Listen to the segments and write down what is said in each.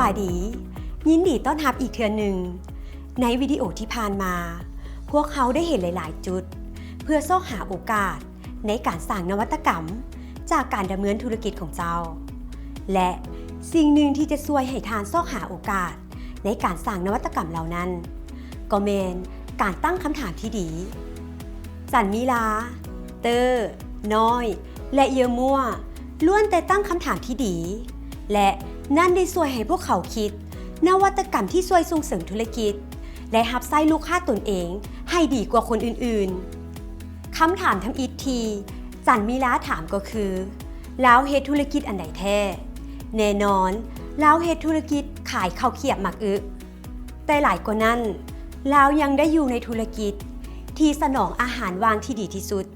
ສະບາຍດີ, ຍິນດີຕ້ອນຮັບອີກເທື່ອໜຶ່ງ. ໃນວິດີໂອທີ່ຜ່ານມາ, ພວກເຮົາໄດ້ເຫັນຫຼາຍໆຈຸດ ເພື່ອຊອກຫາໂອກາດໃນການສ້າງນະວັດຕະກຳຈາກການດຳເນີນທຸລະກິດຂອງເຈົ້າ ແລະ ສິ່ງໜຶ່ງທີ່ຈະຊ່ວຍໃຫ້ທ່ານຊອກຫາໂອກາດໃນການສ້າງນະວັດຕະກຳເຫຼົ່ານັ້ນ ກໍແມ່ນການຕັ້ງຄຳຖາມທີ່ດີ. ຈັນມີລາ, ເຕີ, ນ້ອຍ ແລະ ເຢີມົວ ລ້ວນແຕ່ຕັ້ງຄຳຖາມທີ່ດີ ແລະ ນັ້ນໄດ້ຊ່ວຍໃຫ້ພວກເຂົາຄິດນະວັດຕະກຳທີ່ຊ່ວຍສົ່ງເສີມທຸລະກິດ ແລະ ຮັບໃຊ້ລູກຄ້າຕົນເອງໃຫ້ດີກວ່າຄົນອື່ນໆ. ຄຳຖາມທຳອິດທີ່ຈັນມີລາຖາມກໍຄື ລາວເຮັດທຸລະກິດອັນໃດແທ້? ແນ່ນອນ, ລາວເຮັດທຸລະກິດຂາຍເຂົ້າຂຽບໝາກອຶ. ແຕ່ຫຼາຍກວ່ານັ້ນ, ລາວຍັງໄດ້ຢູ່ໃນທຸລະກິດທີ່ສະໜອງອາຫານຫວ່າງທີ່ດີທີ່ສຸດ,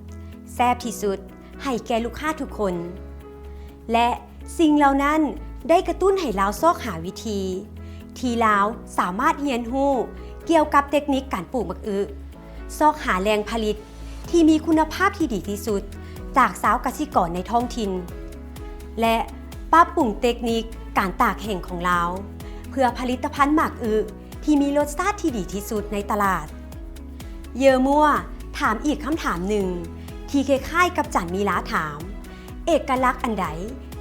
ແຊບທີ່ສຸດ ໃຫ້ແກ່ລູກຄ້າທຸກຄົນ ແລະ ສິ່ງເຫຼົ່ານັ້ນໄດ້ກະຕຸ້ນໃຫ້ລາວຊອກຫາວິທີທີ່ລາວສາມາດຮຽນຮູ້ກ່ຽວກັບເຕັກນິກການປູກໝາກອຶ, ຊອກຫາແຫຼ່ງຜະລິດທີ່ມີຄຸນນະພາບທີ່ດີທີ່ສຸດຈາກຊາວກະສິກອນໃນທ້ອງຖິ່ນ ແລະ ປັບປຸງເຕັກນິກການຕາກແຫ້ງຂອງລາວ ເພື່ອຜະລິດຕະພັນໝາກອຶທີ່ມີລົດຊາດທີ່ດີທີ່ສຸດໃນຕະຫຼາດ. ເຢີມົວຖາມອີກຄຳຖາມໜຶ່ງທີ່ຄ້າຍໆກັບຈັນມີລາຖາມ, ເອກະລັກອັນໃດ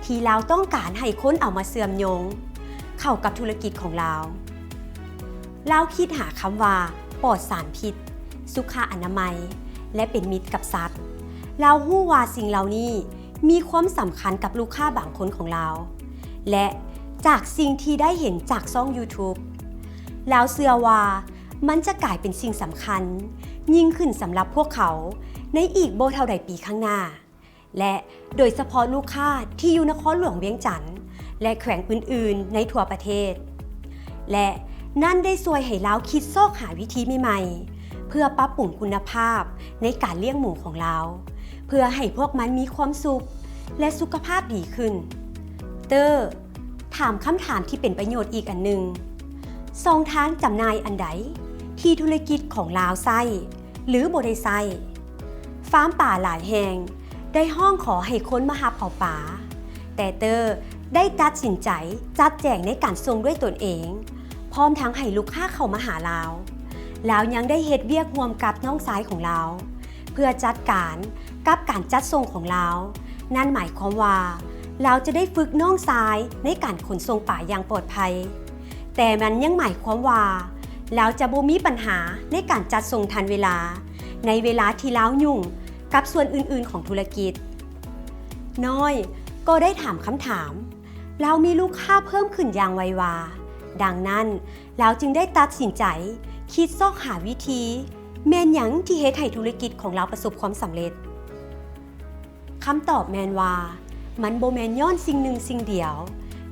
ທີ່ລາວຕ້ອງການໃຫ້ຄົນເອົາມາເຊື່ອມໂຍງເຂົ້າກັບທຸລະກິດຂອງລາວ? ລາວຄິດຫາຄຳວ່າ ປອດສານພິດ, ສຸຂະອະນາໄມ ແລະ ເປັນມິດກັບສັດ. ລາວຮູ້ວ່າສິ່ງເຫຼົ່ານີ້ມີຄວາມສຳຄັນກັບລູກຄ້າບາງຄົນຂອງລາວ ແລະ ຈາກສິ່ງທີ່ໄດ້ເຫັນຈາກຊ່ອງ YouTube ລາວເຊື່ອວ່າມັນຈະກາຍເປັນສິ່ງສຳຄັນຍິ່ງຂຶ້ນສຳລັບພວກເຂົາໃນອີກບໍ່ເທົ່າໃດປີຂ້າງໜ້າ ແລະ ໂດຍສະເພາະລູກຄ້າທີ່ຢູ່ນະຄອນຫຼວງວຽງຈັນ ແລະ ແຂວງອື່ນໆໃນທົ່ວປະເທດ ແລະ ນັ້ນໄດ້ຊ່ວຍໃຫ້ລາວຄິດຊອກຫາວິທີໃໝ່ໆ ເພື່ອປັບປຸງຄຸນນະພາບໃນການລ້ຽງໝູຂອງລາວ ເພື່ອໃຫ້ພວກມັນມີຄວາມສຸກ ແລະ ສຸຂະພາບດີຂຶ້ນ. ເຕີ ຖາມຄຳຖາມທີ່ເປັນປະໂຫຍດອີກອັນໜຶ່ງ, ຊ່ອງທາງຈຳໜ່າຍອັນໃດທີ່ທຸລະກິດຂອງລາວໃຊ້ ຫຼື ບໍ່ໄດ້ໃຊ້? ຟາມປາຫຼາຍແຫ່ງໄດ້ຮ້ອງຂໍໃຫ້ຄົນມາຮັບເອົາປາ, ແຕ່ເຕີໄດ້ຕັດສິນໃຈຈັດແຈງໃນການສົ່ງດ້ວຍຕົນເອງ, ພ້ອມທັງໃຫ້ລູກຄ້າເຂົ້າມາຫາລາວ. ລາວຍັງໄດ້ເຮັດວຽກຮ່ວມກັບນ້ອງຊາຍຂອງລາວ ເພື່ອຈັດການກັບການຈັດສົ່ງຂອງລາວ. ນັ້ນໝາຍຄວາມວ່າລາວຈະໄດ້ຝຶກນ້ອງຊາຍໃນການຂົນສົ່ງປາຢ່າງປອດໄພ, ແຕ່ມັນຍັງໝາຍຄວາມວ່າລາວຈະບໍ່ມີບັນຫາໃນການຈັດສົ່ງທັນເວລາ ໃນເວລາທີ່ລາວຫຍຸ້ງກັບສ່ວນອື່ນໆຂອງທຸລະກິດ. ນ້ອຍກໍໄດ້ຖາມຄຳຖາມ, ລາວມີລູກຄ້າເພີ່ມຂຶ້ນຢ່າງໄວວາ, ດັ່ງນັ້ນ ລາວຈຶ່ງໄດ້ຕັດສິນໃຈຄິດຊອກຫາວິທີ ແມ່ນຫຍັງທີ່ເຮັດໃຫ້ທຸລະກິດຂອງລາວປະສົບຄວາມສຳເລັດ? ຄຳຕອບແມ່ນວ່າ ມັນບໍ່ແມ່ນຍ້ອນສິ່ງໜຶ່ງສິ່ງດຽວ,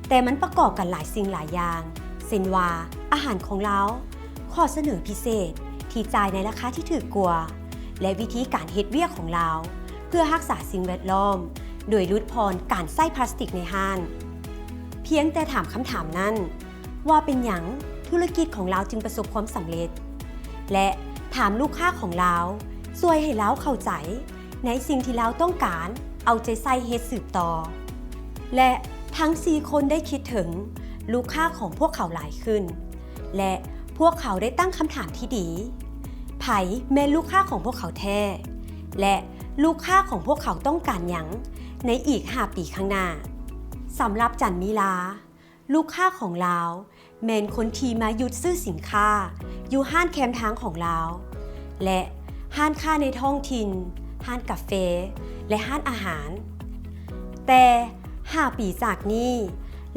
ແຕ່ມັນປະກອບກັນຫຼາຍສິ່ງຫຼາຍຢ່າງ, ເຊັ່ນວ່າ ອາຫານຂອງລາວ, ຂໍ້ສະເໜີພິເສດທີ່ຈ່າຍໃນລາຄາທີ່ຖືກກວ່າ ແລະ ວິທີການເຮັດວຽກຂອງລາວ ເພື່ອຮັກສາສິ່ງແວດລ້ອມ ໂດຍຫຼຸດຜ່ອນການໃຊ້ພລາສຕິກໃນຮ້ານ. ພຽງແຕ່ຖາມຄຳຖາມນັ້ນ ວ່າເປັນຫຍັງທຸລະກິດຂອງລາວຈຶ່ງປະສົບຄວາມສຳເລັດ ແລະ ຖາມລູກຄ້າຂອງລາວ ຊ່ວຍໃຫ້ລາວເຂົ້າໃຈໃນສິ່ງທີ່ລາວຕ້ອງການເອົາໃຈໃສ່ເຮັດສືບຕໍ່. ແລະ ທັງສີ່ຄົນໄດ້ຄິດເຖິງລູກຄ້າຂອງພວກເຂົາຫຼາຍຂຶ້ນ ແລະ ພວກເຂົາໄດ້ຕັ້ງຄຳຖາມທີ່ດີ, ໃຜແມ່ນລູກຄ້າຂອງພວກເຂົາແທ້ ແລະ ລູກຄ້າຂອງພວກເຂົາຕ້ອງການຫຍັງໃນອີກຫ້າປີຂ້າງໜ້າ? ສຳລັບຈັນມີລາ, ລູກຄ້າຂອງລາວແມ່ນຄົນທີ່ມາຢຸດຊື້ສິນຄ້າຢູ່ຮ້ານແຄມທາງຂອງລາວ ແລະ ຮ້ານຄ້າໃນທ້ອງຖິ່ນ, ຮ້ານກາເຟ ແລະ ຮ້ານອາຫານ. ແຕ່ຫ້າປີຈາກນີ້,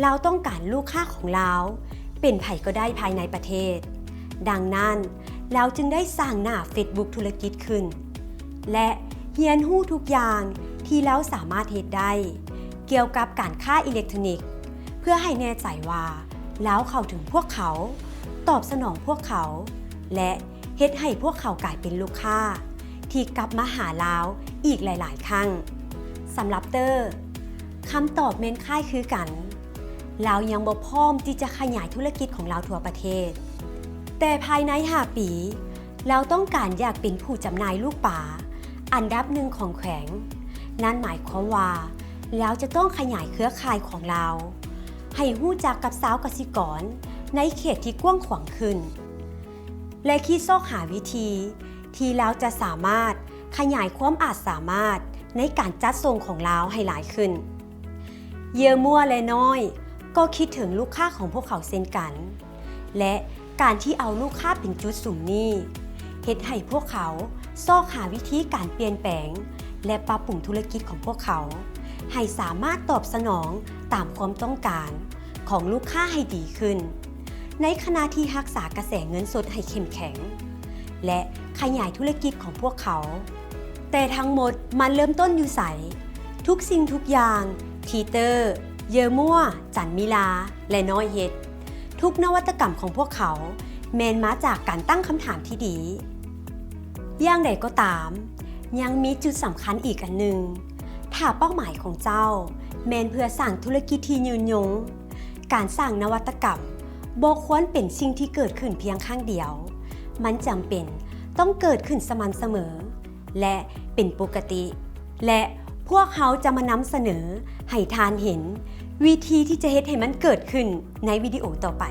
ລາວຕ້ອງການລູກຄ້າຂອງລາວເປັນໃຜກໍໄດ້ພາຍໃນປະເທດ. ດັ່ງນັ້ນ, ລາວຈຶ່ງໄດ້ສ້າງໜ້າເຟສບຸກທຸລະກິດຂຶ້ນ ແລະ ຮຽນຮູ້ທຸກຢ່າງທີ່ລາວສາມາດເຮັດໄດ້ກ່ຽວກັບການຄ້າອີເລັກໂທຣນິກ ເພື່ອໃຫ້ແນ່ໃຈວ່າລາວເຂົ້າເຖິງພວກເຂົາ, ຕອບສະໜອງພວກເຂົາ ແລະ ເຮັດໃຫ້ພວກເຂົາກາຍເປັນລູກຄ້າທີ່ກັບມາຫາລາວອີກຫຼາຍໆຄັ້ງ. ສຳລັບເຕີ, ຄຳຕອບແມ່ນຄ້າຍຄືກັນ. ລາວຍັງບໍ່ພ້ອມທີ່ຈະຂະຫຍາຍທຸລະກິດຂອງລາວທົ່ວປະເທດ. ແຕ່ພາຍໃນຫ້າປີ, ລາວຕ້ອງການຢາກເປັນຜູ້ຈຳໜ່າຍລູກປາອັນດັບໜຶ່ງຂອງແຂວງ. ນັ້ນໝາຍຄວາມວ່າ ລາວຈະຕ້ອງຂະຫຍາຍເຄືອຂ່າຍຂອງລາວ ໃຫ້ຮູ້ຈັກກັບຊາວກະສິກອນໃນເຂດທີ່ກວ້າງຂວາງຂຶ້ນ ແລະ ຄິດຊອກຫາວິທີທີ່ລາວຈະສາມາດຂະຫຍາຍຄວາມອາດສາມາດໃນການຈັດສົ່ງຂອງລາວໃຫ້ຫຼາຍຂຶ້ນ. ເຢີມົວ ແລະ ນ້ອຍ ກໍຄິດເຖິງລູກຄ້າຂອງພວກເຂົາເຊັ່ນກັນ ແລະ ການທີ່ເອົາລູກຄ້າເປັນຈຸດສຸມນີ້ ເຮັດໃຫ້ພວກເຂົາຊອກຫາວິທີການປ່ຽນແປງ ແລະ ປັບປຸງທຸລະກິດຂອງພວກເຂົາ ໃຫ້ສາມາດຕອບສະໜອງຕາມຄວາມຕ້ອງການຂອງລູກຄ້າໃຫ້ດີຂຶ້ນ, ໃນຂະນະທີ່ຮັກສາກະແສເງິນສົດໃຫ້ເຂັ້ມແຂງ ແລະ ຂະຫຍາຍທຸລະກິດຂອງພວກເຂົາ. ແຕ່ທັງໝົດມັນເລີ່ມຕົ້ນຢູ່ໃສ? ທຸກສິ່ງທຸກຢ່າງທີ່ເຕີ, ເຢີມົວ, ຈັນມິລາ ແລະ ນ້ອຍເຮັດ, ທຸກນະວັດຕະກຳຂອງພວກເຂົາແມ່ນມາຈາກການຕັ້ງຄຳຖາມທີ່ດີ. ຢ່າງໃດກໍຕາມ, ຍັງມີຈຸດສຳຄັນອີກອັນໜຶ່ງ. ຖ້າເປົ້າໝາຍຂອງເຈົ້າແມ່ນເພື່ອສ້າງທຸລະກິດທີ່ຍືນຍົງ, ການສ້າງນະວັດຕະກຳບໍ່ຄວນເປັນສິ່ງທີ່ເກີດຂຶ້ນພຽງຄັ້ງດຽວ. ມັນຈຳເປັນຕ້ອງເກີດຂຶ້ນສະໝ່ຳສະເໝີ ແລະ ເປັນປົກກະຕິ ແລະ ພວກເຮົາຈະມານຳສະເໜີໃຫ້ທ່ານເຫັນວິທີທີ່ຈະເຮັດໃຫ້ມັນເກີດຂຶ້ນໃນວິດີໂອຕໍ່ໄປ.